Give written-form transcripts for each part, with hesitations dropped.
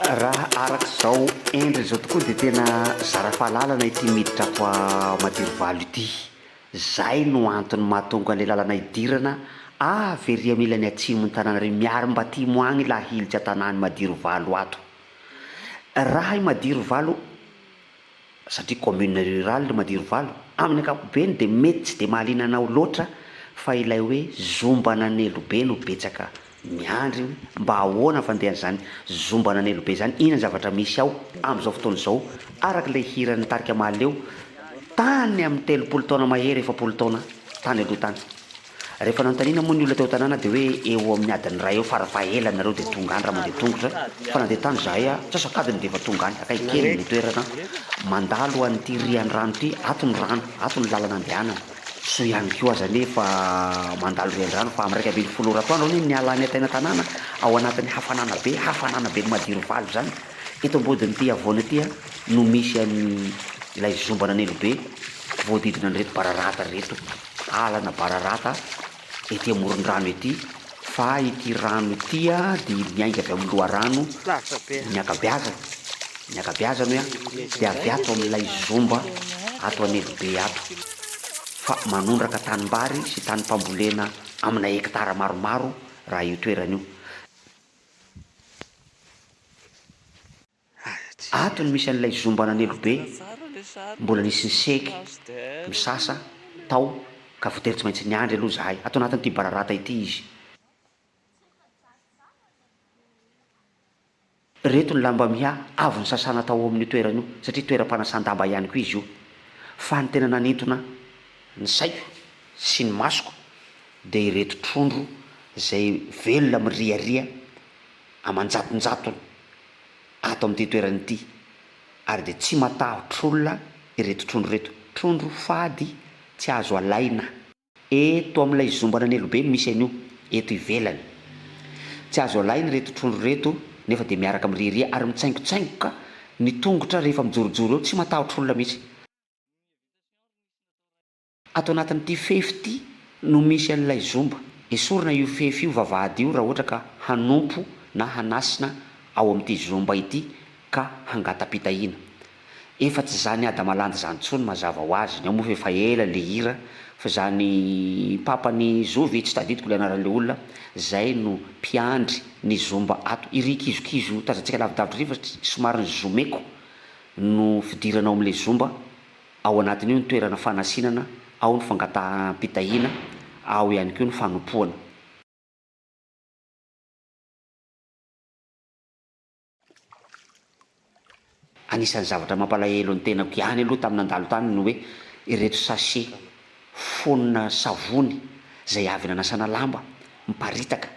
Raha araka izao endriny izao tokoa dia tena zara fahalalana ity miditra ato Madirovalo ity. Izay no antony mahatonga an'ilay lalana idirana avy ery amin'ny ilany atsimon'ny tanàna ery Miarimbatimo agny laha hilitra an-tanàn'i Madirovalo ato. Raha i Madirovalo satria commune rurale Madirovalo, amin'ny ankapobeny dia mety tsy dia mahaliana anao loatra fa ilay hoe zomban'Anelobe no betsaka miandry hoe mba ahoana fandehan'izany zomban'Anelobe izany, inona ny zavatra misy ao amin'izao fotoana izao araka ilay hiran'ny tarika Mahaleo tany amin'ny 30 taona mahery 40 taona tany aloha tany. Rehefa nanontaniana moa ny olona teo an-tanàna dia hoe eo amin'ny adiny iray eo farafahaelany nareo dia tonga any raha mandeha tongotra, fa nandeha tany izahay antsasak'adiny dia efa tonga any, akaiky kely ny toerana, mandalo an'ity rian-drano ity, ato ny rano, ato ny lalana andehanana, soa ihany koa aza anie fa mandalo rian-drano fa amin'ny 11 ora atoandro anie niala any an-taina-tanàna ao anatin'ny hafanana be, hafanana be madirovalo izany, eto am-bodin'ity havoana ity no misy an'ilay zomban'Anelobe voadidina an'ireto bararata ireto. Alana bararata ety amoron-drano ety fa ity rano ity dia miainga avy amin'ny loharano ny ankabeazany, ny ankabeazany hoe dia avy ato amin'ilay zomba ato Anelobe ato fa manondraka tanimbary sy tanim-pambolena amina hektara maromaro raha io toerana io. Ato no misy an'ilay zomban'Anelobe mbola nisy niseky, misasa, tao ka voatery tsy maintsy niandry aloha izahay. Ato anatin'ity bararata ity izy. Ireto ny lamba miha avy nosasana tao amin'io toerana io satria toeram-panasan-damba ihany koa izy io. Fa ny tena nanintona ny saiko sy ny masoko dia ireto trondro izay velona miriaria aman-jatonjatony ato amin'ity toerana ity ary dia tsy matahotra olona ireto trondro ireto. Trondro fady tsy azo alaina. Eto amin'ilay zomban'Anelobe no misy an'io, eto ivelany. Tsy azo alaina ireto trondro ireto nefa dia miaraka miriaria ary mitsaingotsaingoka ny tongotra rehefa mijorojoro eo, tsy matahotra olona mihitsy. Ato anatin'ity fefy ity no misy an'ilay zomba. Esorina io fefy io, vavahady io, raha ohatra ka hanompo na hanasina ao amin'ity zomba ity ka hangata-pitahiana. Efa tsy izany Adamalandy izany intsony mazava ho azy, ny ao moa fa efa ela le hira, fa izany papan'i Zovy, tsy tadidiko ilay anaran'ilay olona, izay no mpiandry ny zomba ato. Iry kizokizo tazantsika lavidavitra iry fa somary nizomeko no fidirana ao amin'ilay zomba, Ao anatin'io ny toerana fanasinana, ao ny fangataham-pitahiana, ao ihany koa ny fanompoana. Anisan'ny zavatra mampalahelo ny tenako ihany aloha tamin'ny nandalo tany ny hoe ireto sachet fonona savony izay avy nanasana lamba miparitaka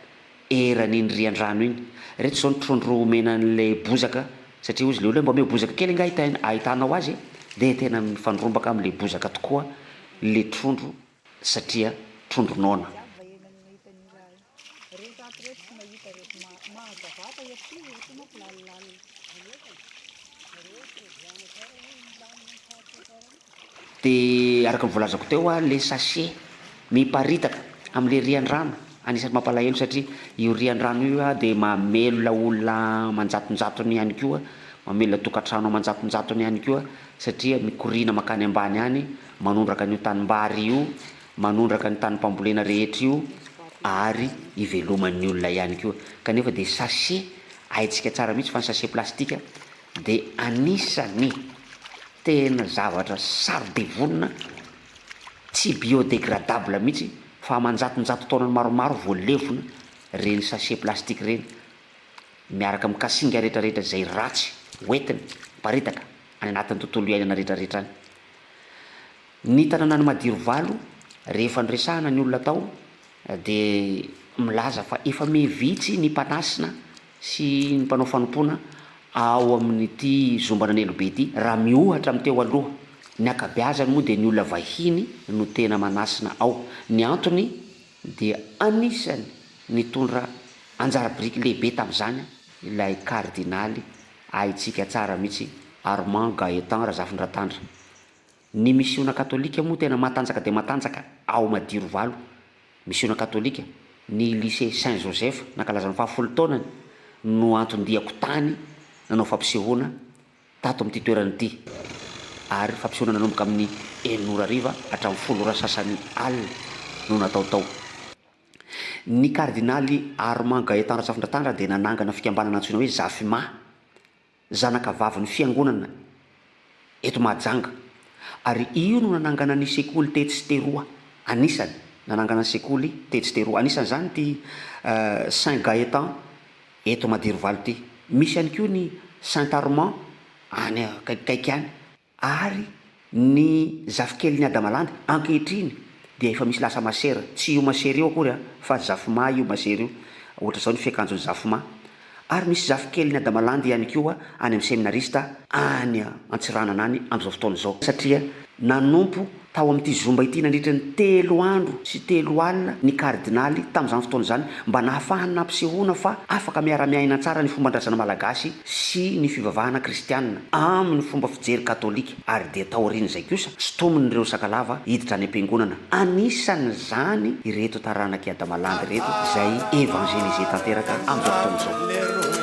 eran'iny rian-drano iny. Ireto izao ny trondro omena an'ilay bozaka satria hozy ilay olona hoe mba omeo bozaka kely angaha hita ahitanao azy e! dia tena mifandrombaka amin'ilay bozaka tokoa ilay trondro satria trondro noana. Dia araka ny voalazako teo a, le sachet miparitaka amle rian-drano, anisan'ny mampalahelo satria io rian-drano io a dia mamelona olona aman-jatonjatony ihany koa, mamelona tokantrano aman-jatonjatony ihany koa satria mikoriana mankany ambany any, manondraka an'io tanimbary io, manondraka ny tanim-pambolena rehetra io ary iveloman'ny olona ihany koa. Kanefa dia sachet, haintsika tsara mihitsy fa ny sachet plastika dia anisan'ny tena zavatra saro-devonina, tsy biodegradable mihitsy fa aman-jatonjato taonany maromaro vao levona ireny sachet plastique ireny, miaraka amin'ny kasinga rehetrarehetra izay ratsy hoentiny miparitaka any anatin'ny tontolo iainana rehetrarehetra any. Ny tanànan'i Madirovalo, rehefa noresahana ny olona tao dia milaza fa efa miha-vitsy ny mpanasina sy ny mpanao fanompoana ao amin'ity zomban'Anelobe ity raha miohatra amin'ny teo aloha. Ny ankabeazany moa dia ny olona vahiny no tena manasina ao. Ny antony dia anisany nitondra anjara biriky lehibe tamin'izany ilay kardinaly haintsika tsara mihitsy Armand Gaëtan Razafindratandra. Ny misiona katolika moa tena matanjaka dia matanjaka ao Madirovalo. Misiona katolika, ny lycée Saint Joseph nankalaza ny fahafolo taonany no anton-diako tany. nanao fampisehoana tato amin'ity toerana ity ary fampisehoana nanomboka amin'ny enina ora hariva hatramin'ny folo ora sasany alina no natao tao. Ny kardinaly Armand Gaëtan Ratsafondratandra dia nanangana fikambanana antsoina hoe Zafima, zanaka vavin'ny fiangonana eto Mahajanga ary io no nanangana ny sekoly tetsy sy teroa, anisany nanangana ny sekoly tetsy sy teroa, anisan'izany ity Saint Gaëtan eto Madirovalo ity. Misy ihany koa ny Saint Armand any akaikikaiky any. Ary ny zafikelin'i Adamalandy ankehitriny dia efa misy lasa masera, tsy io masera io akory an, fa zafimà io masera io, ohatra izao ny fiakanjon'ny zafimà. Ary misy zafikelin'i Adamalandy ihany koa any amin'ny seminarista any Antsiranana any amin'izao fotoana izao. Satria nanompo tao amin'ity zomba ity nandritra ny telo andro sy telo alina ny kardinaly tamin'izany fotoana izany mba nahafahany nampisehoana fa afaka miara-miaina tsara ny fomban-drazana malagasy sy ny fivavahana kristiana amin'ny fomba fijery katolika ary dia taorian'izay kosa sintomin'ireo Sakalava hiditra any am-piangonana anisan'izany ireto taranak'i Adamalandy ireto izay evangelise tanteraka amin'izao fotoana izao.